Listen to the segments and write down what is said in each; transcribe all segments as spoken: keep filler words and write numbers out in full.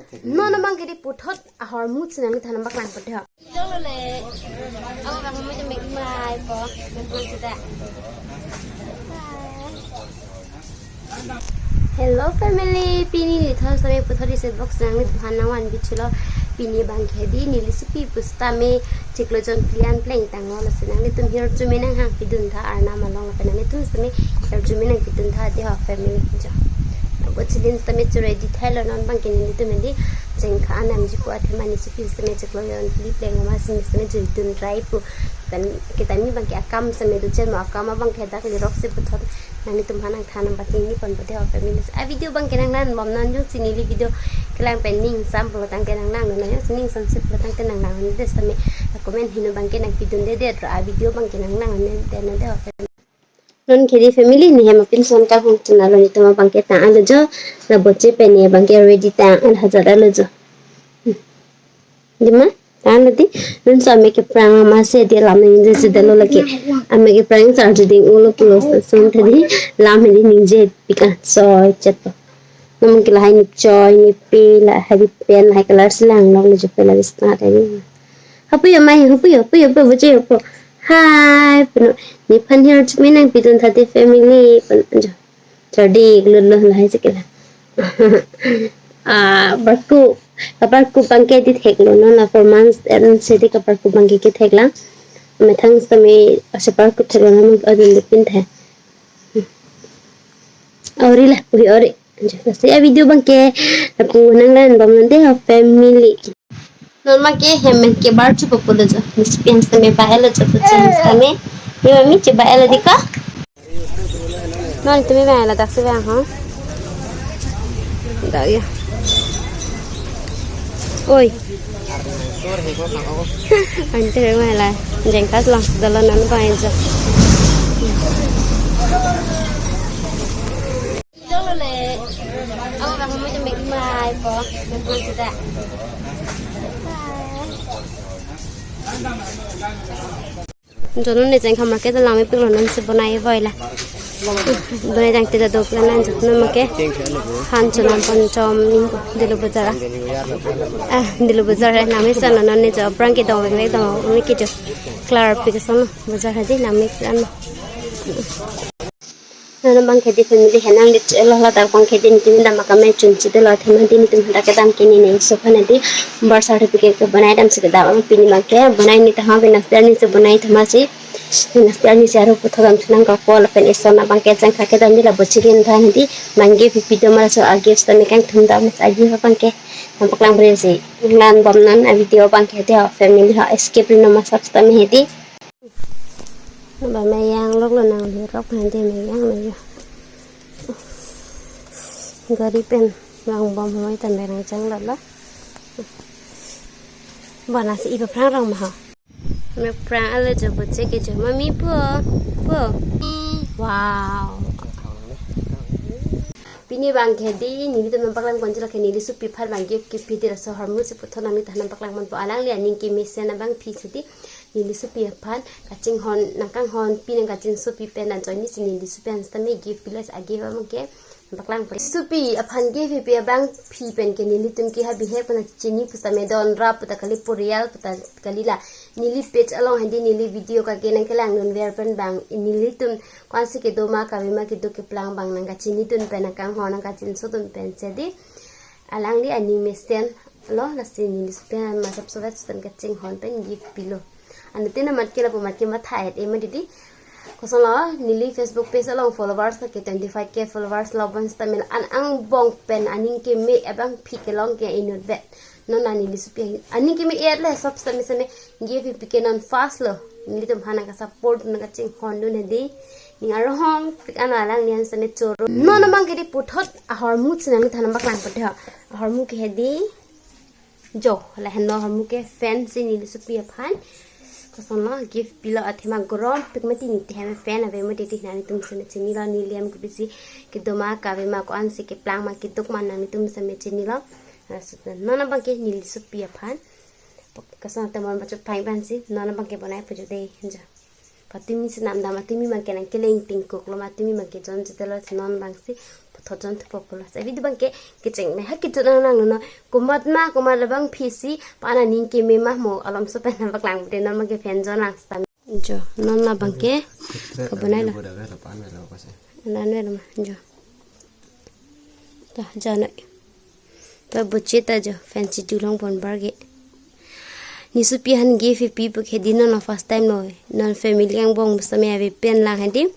Non abang ke di puthot ahormu si nangli than nangpaklang pute ho. Jong lo le. Amo bang mo jong mek mai po. Mek mai kita. Hello family, pini nithom sitame puthot isi vlog si nangliphan nangvan bichulo. Pini abang ke di neli sopi pusitame chiklo jon kilian plengtanglo, lasi nanglitum hirjume nanghang pidun tha arnam along, lapen nanglitum sitame hirjume nangpidun tha de ho family jo. Abo chilin sitame chu ready thailo, non abang ke nelitum di chengkha anam ji pu athema neli sopi sitame chiklo jon kili pleng ma si sitame juidun rai pu. Kan kita mi abang ke akam sitame duchen mo, akam abang ke dak lirok si puthot nanglitum aphan nangthan nangpatini pon pute ho family. A video abang ke nanglang bomnon, jongsi neli video kelang pen ning sam pulo tangte nanglang non, jongsi ning samse pulo tangte nanglang non, de sitame comment heno abang ke nangpidun de de tro, a video abang ke nanglang non de non de ho family. Non ke di family, ne hem apinson kahong chunalo, netum abang ke tanglo jo, la boche pen ne abang ke ready tanglo, hajat alo jo. Hmm. Di ma? Tanglo di, non so amek keprang ma si di lam ningje si dalo lake. Amek keprang sar juding ulo pulo son tadi, lam di ningje pika so chet to. Namun ke lahai ne choi, ne pe, lahai di pen, lahai color si langlok le jo pela bisna tadi. Hapu yo mai, hapu yo, hapu yo, hapu yo, hapu yo, hapu. Hi, puno, nephan hirjume nangpidun tha de family, puno jo. Chardi, glut lo, lahai si kela. Ah, parku, kaparku abang ke di theklo, non la four months and si di kaparku abang ke kethek lang. Methang sitame ase parku theklo, non adun di pin the. Ori la, ori, ori. Lasi a video abang ke lapu nanglang bomnon de ho family. Non abang ke hem ke bar chu pulo jo. Neli sopi an sitame ba-elo jo, puchen sitame. Ye mami che ba-elo di ka? Non tumi ba-elo, dak si ba ho. Dak ya. Oi. Ante ba-elo. Jengkas lang dalo non abang jo. Jong lo le. Amo bang mo jong mek mai po. Mek mai kita. Jono ne jeng khamar ke dalam ipik lo, non si bonai voi la. Bonai jang tidak dok la nan jono make. Han chonam pon chom ning ko dilo bazar. Ah, dilo bazar hai nami sana non ne jo aphrang ke dong mek dong mek ke jo. Klar pik sana bazar hai di nami kan. Non abang ke di family henang di chelo la dak abang ke di netum dam akam chun chidelo athema di netum dak kedam ke ne ne so phana di birth certificate ke bonai dam si kedam, pini abang ke bonai ne ta ha bina star ne si bonai thoma si bina star ne si aro puthot dam thunang ka pol pen ison abang ke jang ka kedam di la bochi din than di mangge pipi do mar so agi sta ne kangthum dam agi abang ke nangpaklang bre si nang bomnon a video abang ke di ho family ho skip ri noma sap sta me he di. Naba meyang lok lo nang lirok hande meyang lo yo. Gari pen vang bom hoi ta merang chang lo lo. Bona si iba phrang rong ma ho. Mek phrang alo jo boche ke jo mami po. Po. Wow. Pini abang ke di nelitum nangpaklang pon chula ke neli sopi aphan abang gift gift pidi laso ahormu si puthot nangli than nangpaklang pon po, alangli aning kemesen abang phi si di. Neli sopi aphan kachinghon nangkanghon pi nang kachinsopi pen nang join ni si neli sopi aphan sitame gift pilo, a gift abang ke nangpaklang pon. Sopi aphan gift pi abang phi pen ke nelitum ke ha bihek pen chini pusitame don ra puta kali, purial puta kali la. Neli page along hande neli video kake nangkelang dun ver pen abang nelitum ko-ansi kedo ma kave ma kedo keplang abang nangkachini dun pen nangkanghon nangkachinso dun pen si di. Alangli aning mesen lo, lasi neli sopi aphan ma sap sovet stem kachinghon pen gift pilo. Anuttin amat ke lapu amat ke matha et ema didi. Koson lo neli Facebook page along followers ke twenty five K followers lo, bon stamil an angbong pen aning keme abang phi kelong ke inut vet. Non neli sopi aning keme et le sap stem seme gift pi ke non fast lo. Nelitum aphan nangkasupport nangkachinghon dun he di. Ning arong pik an alangli an seme choro. Non abang ke di puthot ahormu si nangli than nangpaklang pute ho. Ahormu ke he di. Jo, lahenlo ahormu ke fan si neli sopi aphan. Koson lo gift pilo athema gorom pik mati ne hem fan ave mati di nangtum seme chinilo, neli hem ke bisi kedo ma kave ma ko-ansi keplang ma keduk ma nangtum seme chinilo. Laso non abang ke neli sopi aphan. Koson temon bacho phai ban si non abang ke bonai pujo de jo. Patumi si namdam atumi abang ke nangkeleng tingkuk lo, matumi abang ke jon chitelo non abang si Thojon thupo pulo. Sa video abangke kecheng me ha kejut nang nang no. Komat ma, komat labang phisi, pa-an aning keme ma mo, alomso pen nang paklang pute non abangke fan jon lang stam. Jo, non labangke kabonai lo. Boda velo, pan velo, apa sih? Nan velo ma, jo. Ta, jo noi. Ta boche ta jo, fan si julong pon barge. Nesopi aphan gift pipo ke di non first time lo. Non family angbong sitame ave pen lang hedi.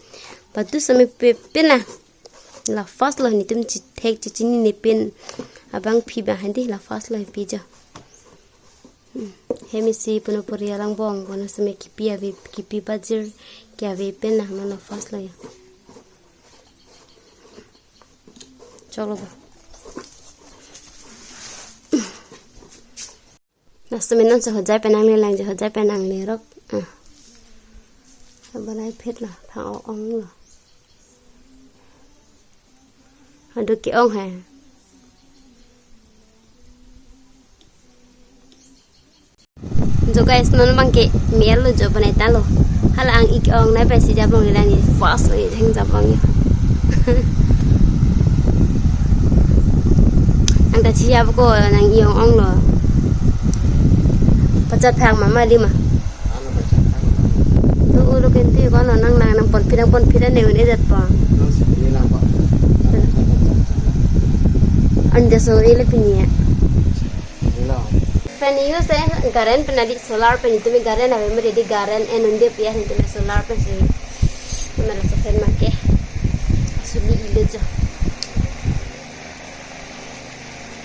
Patu sitame pe pen lang. La first lo, netum chithek chichinine pen abang phi abang hedi, la first lo pi jo. Hmm. Hem isi puno pori alangbong kono sitame kipi ave, kipi bajir ke ave pen lang, non la first lo ya. Choklo bo. Laso me non si hojai pen nangle lang jo, hojai pen nangle rok. Ah. Balai phet lo, phang o-ong lo. Ado ke-ong he. Jo guys, non abangke me-el lo jo, bonai ta lo. Hala ang ik-ong nai pensi jablong ni lang ni first lo, ni theng jablong ni. Ang ta chijap ko nang i-ong-ong lo. Pachat phang mama di ma. Tu ulo kenti kono nang nang nang ponphi nang ponphi nang ne un-e jat po. Ante so ele pini ya. Fan use eh, current pen adi solar pen, netum current ave mede di current en un-e pi ya, netum solar pensi. Mera so fan make. Suli ilo jo.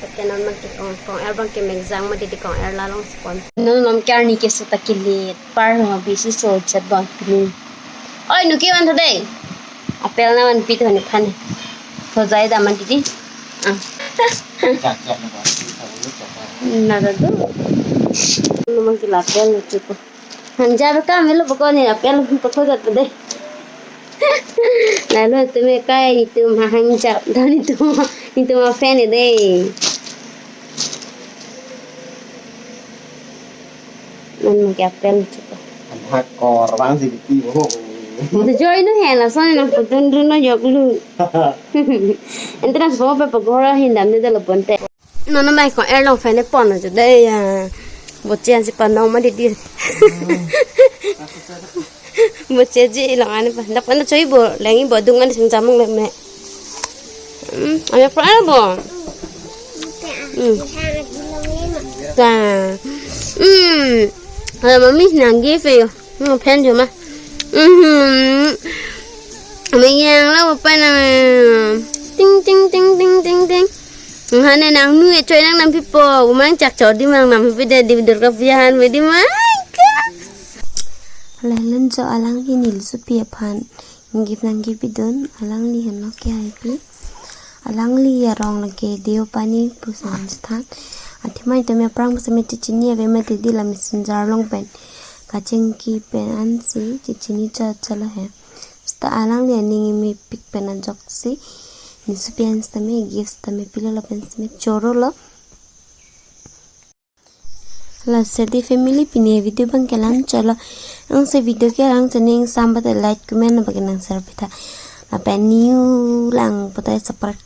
Pake non make kong, kong-er abangke mekjang mede di kong-er la long si pon. Non non ke arni keso ta kelet. Par ho bisi so chat bang pini. Oi, nu ke van tho dei. Apple nangvanpi tho nephan. Hojai dam ma didi. Ah. Chak, chak, na ba. Na da do. Nu mang kila apple lo chuko. Hanja be kam lo pokok ni apple pokok dat dei. Lalu tumi kai netum hanja. Dan netum, netum a fan dei. Non make apple chuko. Anha kor bang si kipi bo. Joy no he, lason nang putun dun no jok lu. Entrance bo pe pagora hindam de lo ponte. Non non mai kong-er along fan pon jo dei ya. Boche ansi panong ma didi. Boche ji long an pa. Dak pan choi bo, lengi bo dung an sing jamung le me. Hmm, ame pro bo. Hmm. Ta. Hmm. Ala mami nang gift yo. Hmm, fan jo ma. Hmm. Ame yang la pa na. Ting ting ting ting ting ting. Hane nang nu e choi nang nam pipo. Umang chak chor di mang nam pi de di Durga Puja han me di mai ka. Lelen jo alangli Nesopi aphan gift nang gift pidun, alangli henlo ke hai pi. Alangli arong lake Deopani puson sthan. Athema itame aphrang pusame chechini ave mati di la messenger along pen. Kachingki pen ansi chechini cha chalo he. Seta alangli aning imepik pen ajoksi Nesopi an sitame gift sitame pilo lapen sitame choro lo. Lasi di family, pini video abangke la-an chot lo. Nang si video ke lang chening sam bate like comment abangke nang share pitha. Lapen new lang potai subscribe.